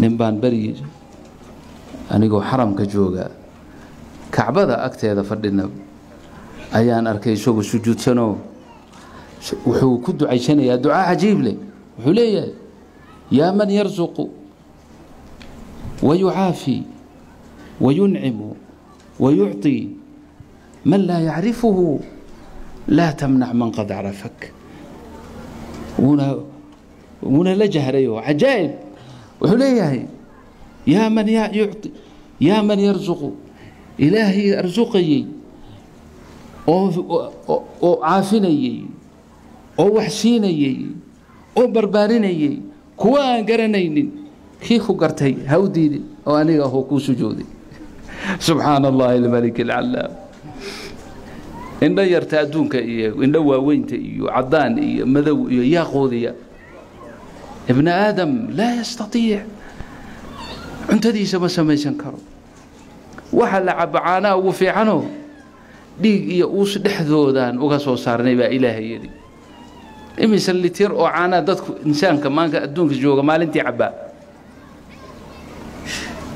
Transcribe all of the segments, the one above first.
Nin baan beri anigoo xaramka jooga, Kacbada agteeda fadhina, ayaan arkay isagoo sujuudsanoo wuxuu ku ducaysanayaa ducaa cajiib leh. Wuxuu leeyahay: "Yaa man yarzuqu wayucaafi wayuncimu wayucطi man laa yacrifuhu, laa tamnac man qad carafak." Wuuna la jahrayo. Cajaa'ib! Wuxuu leeyahay: "Yaa man yucطi, yaa man yarzuqu, Ilaahay arsuqayey oo caafinayey oo wax siinayey oo barbaarinayey kuwa aan garanaynin, kii ku gartay ha u diidin oo aniga ahoo kuu sujuuday." Subxaana Allahi almalik alcalaam. Indho yarta adduunka iyo indho waaweynta iyo caddaan iyo madow iyo yaa qoodiya? Ibna aadam laa yastatiic, cuntadiisa ma samaysan karo. Waxa la cabo caanaha ugu fiicanoo dhiig iyo uus dhexdoodaan uga soo saarnay baa Ilaahay yidhi. Imise litir oo caanaha dadku, insaanka maanka adduunka jooga, maalintii cabbaa?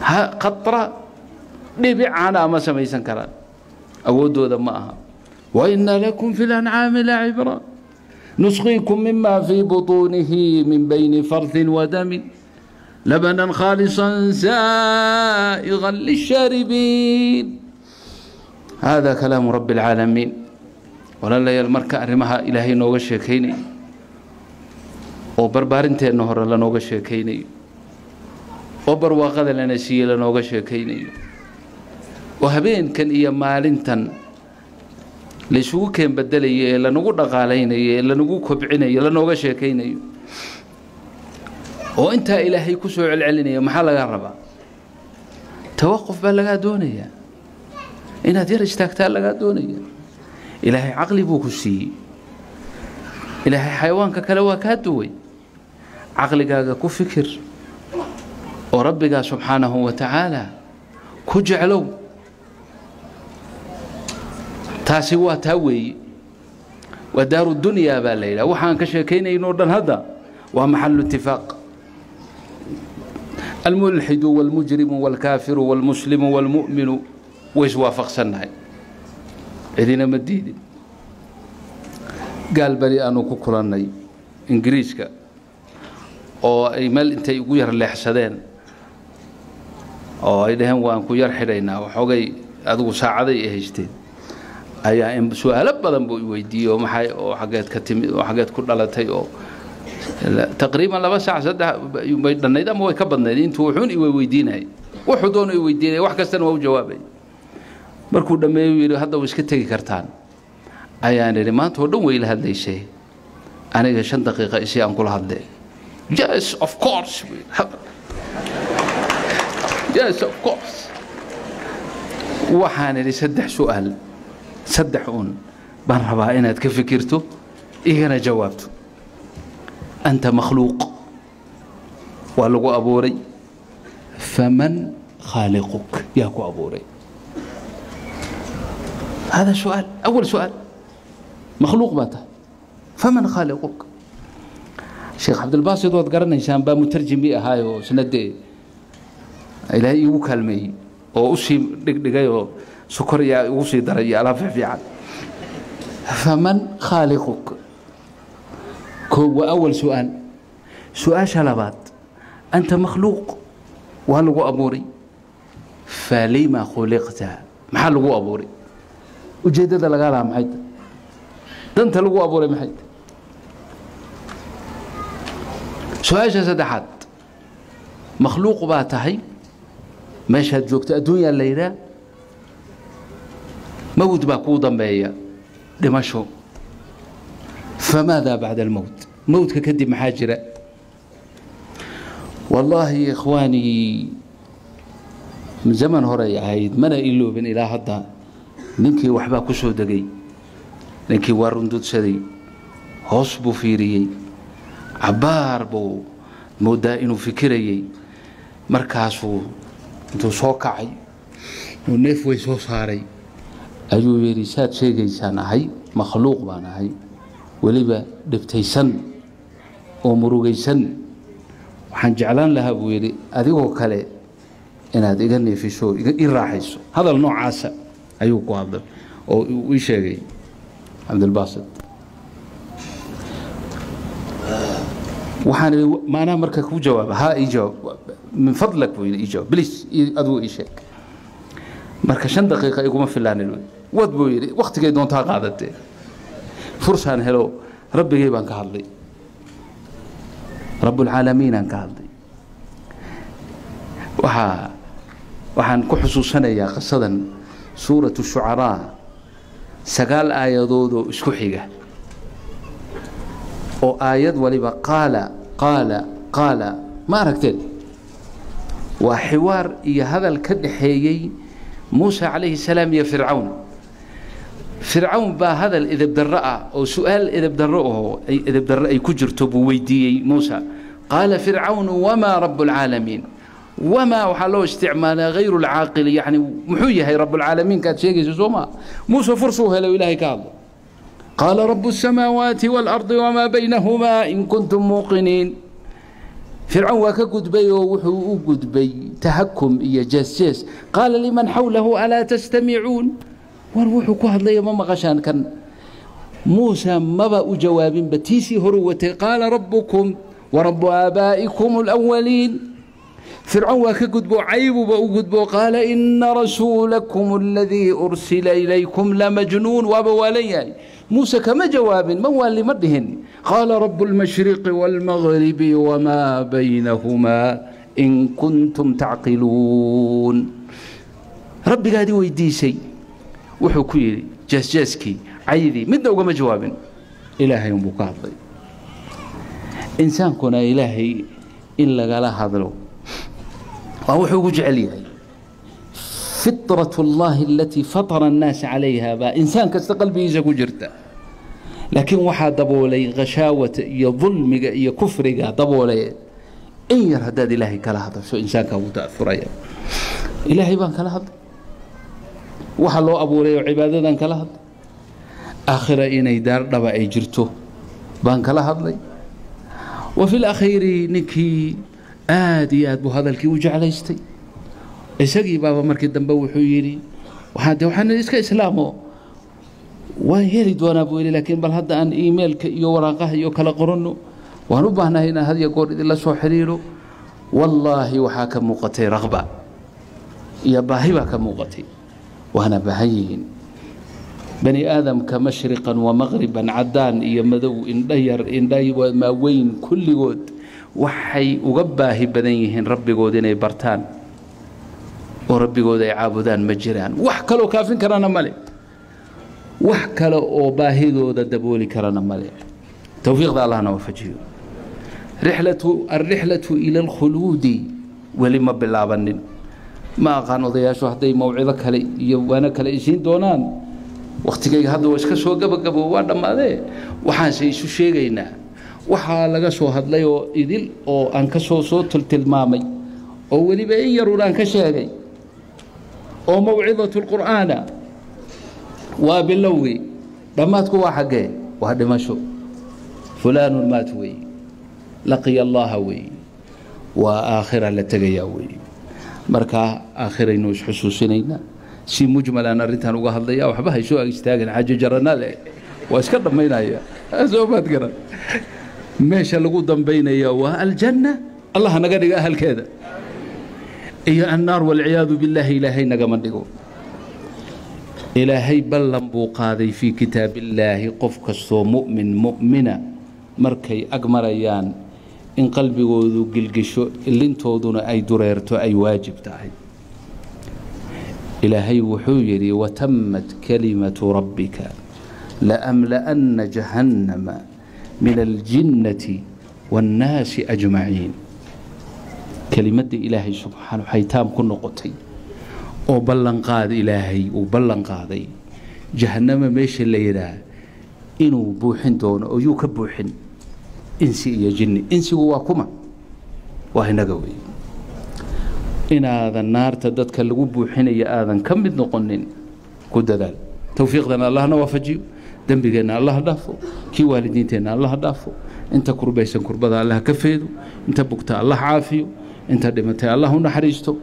Ha qatra, dhibic caanaa ma samaysan karaan, awooddooda ma aha. "Waina lakum fi lancaami lacibra, nusqiikum mima fii buطuunihi min bayni farthin wadamin labanan khaalisa saa'iga lishaaribiin." Hada kalaamu rabbi اlcaalamiin. Walaalayaal, marka arrimaha Ilaahay nooga sheekaynayo oo barbaarinteedna hore lanooga sheekaynayo oo barwaaqada lana siiyey lanooga sheekaynayo oo habeenkan iyo maalintan laysugu keen bedelayo ee lanagu dhaqaalaynayo ee lanagu kobcinayo lanooga sheekaynayo oo intaa Ilaahay ku soo celcelinayo, maxaa lagaa rabaa? Tawaquf baa lagaa doonayaa, inaad yar istaagtaa lagaa doonaya. Ilaahay caqli buu ku siiyey. Ilaahay xayawaanka kale waa kaa duway. Caqligaaga ku fikir oo Rabbigaa subxaanahu wa tacaala ku jeclow. Taasi waa taa weeye, waa daaru dunyaa baa la yidhaha. Waxaan ka sheekaynayno o dhan hadda waa maxalu itifaaq. Almulxidu wاlmujrimu wاlkaafiru wاlmuslimu wاlmu'minu way iswaafaqsannahay, cidina ma diidin. Gaal beri aanu ku kulannay Ingiriiska oo ay meel intay ugu yar leexsadeen oo ay dhaheen waan ku yar xidhaynaa waxoogay, adigu saacaday ay haysteen, ayaa su-aalo badan buu i weydiiyey oo maxay oo xaggeed ka timid oo xaggeed ku dhalatay, oo taqriiban 2 saac 3 bay dhannayd ama way ka badnayd intuu wuxuun i weydiinayay. Wuxuu doono i weydiinaya, wax kastana waa u jawaabay. Markuu dhammeeyu yidhi: "Hadda way iska tegi kartaan." Ayaan idhi: "Maanta oo dhan way ila hadlaysay, aniga 5 daqiiqa isi aan kula hadle." "Yes, of course, yes, of course." Waxaan idhi: "Saddex su-aal, saddex un baan rabaa inaad ka fikirto igana jawaabto. Anta makhluuq, waa lagu abuuray. Faman khaaliquk? Yaa ku abuuray?" Hada su'aal, awal su'aal. Makhluuq baa tahay, faman khaaliquk? Sheekh Cabdilbaasid waad garanaysaan baa mutarjimi ahaayoo isna dee Ilaahay iigu kaalmeeyey oo usii dhigdhigay oo sokor yaa igu sii daray iyo alaab fiican. Faman khaaliquk ko waa awal su'aal. Su-aasha labaad: anta makhluuq, waa lagu abuuray. Falima khuliqta? Maxaa lagu abuuray? Ujeeddada lagaa lahaa maxay tahay? Danta lagu abuuray maxay tahay? Su-aasha saddexaad: makhluuq baa tahay, meeshaad joogto adduunyaa la yidhaah, mowt baa kuu dambeeya, dhimasho. Famaada bacda almowt? Mowtka kadib maxaa jira? Wallaahi ikhwaanii, zaman horey ahayd, mana iloobin ilaa hadda. Ninkii waxbaa ku soo degay. Ninkii waa rundudsaday, hoos buu fiiriyey, cabbaar buu moodaa inuu fikirayey. Markaasuu intuu soo kacay uu neef way soo saaray ayuu yidhi: "Saad sheegaysaan ahay, makhluuq baan ahay, weliba dhibtaysan oo murugaysan. Waxaan jeclaan lahaa, buu yidhi, adigoo kale inaad iga neefiso, ii raaxayso. Hadal noocaasa ayuu ku hadlay oo uu ii sheegay Cabdilbaasit. Waxaan idhi, maanaa marka kuu jawaaba? Haa, ii jawaab min fadlak, buu yidhi, ii jawaab please, adigu ii sheeg. Marka 5 daqiiqa iguma filaanin, wad, buu yidhi, waktigay doontaa qaadatee. Fursaan helo, rabbigay baan ka hadlay, rabbulcaalamiinaan ka hadlay. Waxaan ku xusuusanayaa qisadan suuratu shucaraa, 9 aayadoodoo isku xiga oo aayad waliba qaala, qaala, qaala. Ma aragteen? Waa xiwaar iyo hadal ka dhaxeeyey Muusa calayhi salaam iyo Fircawn. Fircawn baa hadal edebdarro ah oo su-aal edebdarro oo ay edebdarro ay ku jirto buu weydiiyey Muusa. Qaala fircawnu wamaa rabu lcaalamiin. Wamaa waxaa loo isticmaalaa hayru lcaaqili, yani muxuu yahay rabbulcaalamiinka aad sheegayso? Soo maa Muuse fursuu helo ilaahay ka hadlo. Qaala rabu الsamaawaati wاlardi wamaa baynahumaa in kuntum muuqiniin. Fircawn waa ka gudbay oo wuxuu u gudbay tahakum iyo jees jees. Qaala liman xawlahu alaa tastamicuun? War wuxuu ku hadlaya ma maqashaan? Kan Muusa maba u jawaabinba, tiisii horuu watay. Qaala rabbukum warabu aabaa'ikum alawaliin. Fircawn waa ka gudbo, caybuba u gudbo. Qaala ina rasuulakum aladii ursila ilaykum lamajnuun. Waaba waalan yahay. Muuse kama jawaabin, ma waali ma dhihin. Qaala rabu اlmashriqi wاlmagribi wamaa baynahumaa in kuntum tacqiluun. Rabbigaadii weydiisay wuxuu ku yidhi jeesjeeskii, caydii midna ugama jawaabin, ilaahay unbuu ka hadlay. Insaankuna ilaahay in lagala hadlo waa wuxuu ugu jecel yahay. Fiطraة اllahi alatii fatara الnaasa calayha baa insaan kasta qalbigiisa ku jirta, laakiin waxaa daboolay khashaawata iyo dulmiga iyo kufriga daboolay. In yar haddaad ilaahay kala hadasho, insaankaa wuu ta'auraya. Ilaahay baan kala hadlay, waxa loo abuuray oo cibaadadan kala hadlay, aakhira inay daar dhaba ay jirto baan kala hadlay. Wa fi lakhiiri ninkii aad iyo aad buu hadalkii u jeclaystay. Isagii baaba markii dambe wuxuu yidhi, waxaan de waxaan iska islaamo waan heli doonaa, buu yidhi, laakiin bal hadda aan emailka iyo waraaqaha iyo kala qoranno, waan u baahnahay inaan had iyo goor idinla soo xiriiro. Wallaahi waxaa ka muuqatay raqba iyo baahi baa ka muuqatay, waana baahan yihiin bani aadamka mashriqan wa maqriban, caddaan iyo madow, indho yar, indha maaweyn, kulligood waxay uga baahi badan yihiin rabbigood inay bartaan oo rabbigood ay caabudaan ma jiraan. Wax kaloo kaafin karana male, wax kale oo baahidooda dabooli karana male. Towfiiqda Allahna waafajiyo. Rixlatu alrixlatu ila alkhuluudi weli ma bilaabanin. Ma aqaan odayaashu hadday mawcido kale iyo waano kale isiin doonaan. Wakhtigayga hadda waa iska soo gabagabo, waa dhammaadee. Waxaanse isu sheegaynaa waxaa laga soo hadlay oo idil oo aan ka soo tiltilmaamay oo weliba in yarun aan ka sheegay oo mawcidatu lqur'aana waa bilowgii. Dhammaadku waa xaggee? Waa dhimasho. Fulaanun maat weeye, laqiya Allaha weeye, waa aakhira la tegayaa weeye. Marka aakhiraynu isxusuusinaynaa. Si mujmalaan arrintan uga hadlaya, waxba haysoo ag istaagan, xaajo jaranale waa iska dhammaynaya. Soo maad garan, meesha lagu dambaynaya waa aljanna, Allah naga dhiga ahalkeeda, iyo annaar, walciyaadu billaahi, ilaahay nagama dhigo. Ilaahay ballan buu qaaday fii kitaabillaahi, qof kastoo mu'min mu'mina markay ag marayaan in qalbigoodu gilgisho, ilintooduna ay dureerto, ay waajib tahay. Ilaahay wuxuu yidhi: watamat kalimatu rabbika laamla'anna jahannama min aljinnati waannaasi ajmaciin. Kelimadda ilaahay subxaana waxay taam ku noqotay oo ballanqaad ilaahay uu ballan qaaday jahannama meesha la yidhaah inuu buuxin doono oo yuu ka buuxin insi iyo jinni. Insigu waa kuma? Waa inaga wey. Inaadan naarta dadka lagu buuxinaya aadan ka mid noqonin ku dadaal. Towfiiqdana Allahna waafajiyo, dembigeenna Allah dhaafo, kii waalidiinteenna Allah dhaafo. Inta kurbaysan kurbada Allah ka feedo, inta bugta Allah caafiyo, inta dhimatay Allah u naxariisto.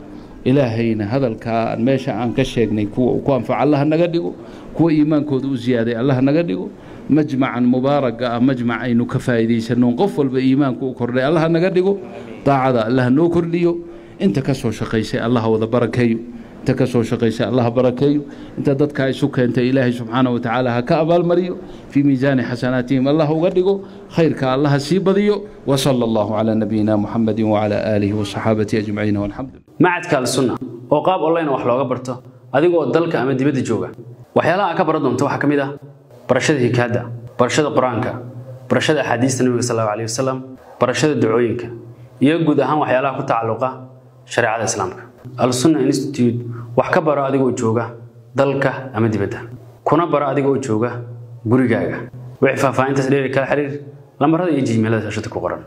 Ilaahayna hadalkaa meesha aan ka sheegnay kuwa ku anfaca Allah naga dhigo, kuwa iimaankooda u ziyaaday Allah naga dhigo. Majmacan mubaaraga ah, majmac aynu ka faa'iidaysano, qof walba iimaanku u kordhay Allah naga dhigo, daacada Allah noo kordhiyo. Inta ka soo shaqaysay Allah wada barakeeyo, inta ka soo shaqaysay Allah barakeeyo, inta dadka isu keentay Ilaahay subxaanahu wa tacaala ha ka abaalmariyo, fii miisaani xasanaatihim Allah uga dhigo, khayrka Allah sii badiyo. Wasala Allahu calaa nabiyina Muxamedin wacalaa aalihi wasaxaabatihi ajmaciin, walxamdu. Macadka Alsunna oo qaab online wax looga barto adigoo dalka ama dibadda jooga, waxyaalaha aad ka baran doonto waxaa ka mid ah barashada hikaada, barashada qur-aanka, barashada axaadiista nabiga sal allahu alayhi wasalam, barashada ducooyinka iyo guud ahaan waxyaalaha ku tacalluqa shareecada islaamka. Alsunna Institute wax ka baro adigoo jooga dalka ama dibadda, kuna baro adigoo jooga gurigaaga. Wixii faahfaahintaas dheeri kala xiriir lambarada iyo jiimeelada shaashada ku qoran.